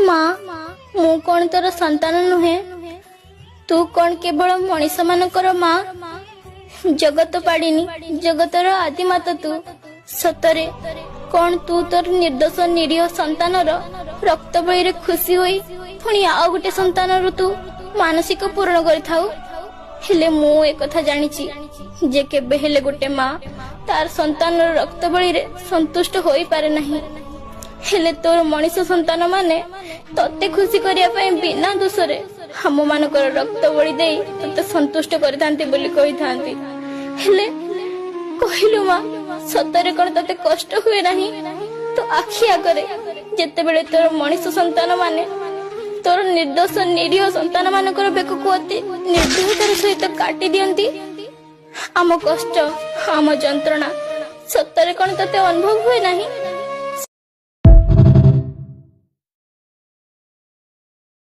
ମା, ମୁଁ କଣ ତୋର ସନ୍ତାନ ନୁହେଁ? ତୁ କଣ କେବଳ ମଣିଷ ମାନଙ୍କର ମା? ଜଗତ ପାଳିନୀ, ଜଗତର ଆଦିମାତା ତୁ। ସତରେ କଣ ତୁ ତୋର ନିର୍ଦ୍ଦୋଷ ନିରୀହ ସନ୍ତାନର ରକ୍ତ ବଳିରେ ଖୁସି ହୋଇ ପୁଣି ଆଉ ଗୋଟେ ସନ୍ତାନର ତୁ ମାନସିକ ପୂରଣ କରିଥାଉ? ହେଲେ ମୁଁ ଏକଥା ଜାଣିଛି ଯେ କେବେ ହେଲେ ଗୋଟେ ମା ତାର ସନ୍ତାନର ରକ୍ତ ବଳିରେ ସନ୍ତୁଷ୍ଟ ହୋଇପାରେ ନାହିଁ। ହେଲେ ତୋର ମଣିଷ ସନ୍ତାନ ମାନେ ତତେ ଖୁସି କରିବା ପାଇଁ ବିନା ଦୋଷରେ ଆମ ମାନଙ୍କର ରକ୍ତ ବଳି ଦେଇ ତତେ ସନ୍ତୁଷ୍ଟ କରିଥାନ୍ତି ବୋଲି କହିଥାନ୍ତି। ହେଲେ କହିଲୁ ମା, ସତରେ କଣ ତତେ କଷ୍ଟ ହୁଏ ନାହିଁ ତୋ ଆଖି ଆଗରେ ଯେତେବେଳେ ତୋର ମଣିଷ ସନ୍ତାନ ମାନେ ତୋର ନିର୍ଦ୍ଦୋଷ ନିରୀହ ସନ୍ତାନ ମାନଙ୍କର ବେକକୁ ଅତି ନିର୍ଦ୍ଦୟତାର ସହିତ କାଟି ଦିଅନ୍ତି? ଆମ କଷ୍ଟ, ଆମ ଯନ୍ତ୍ରଣା ସତରେ କଣ ତତେ ଅନୁଭବ ହୁଏ ନାହିଁ?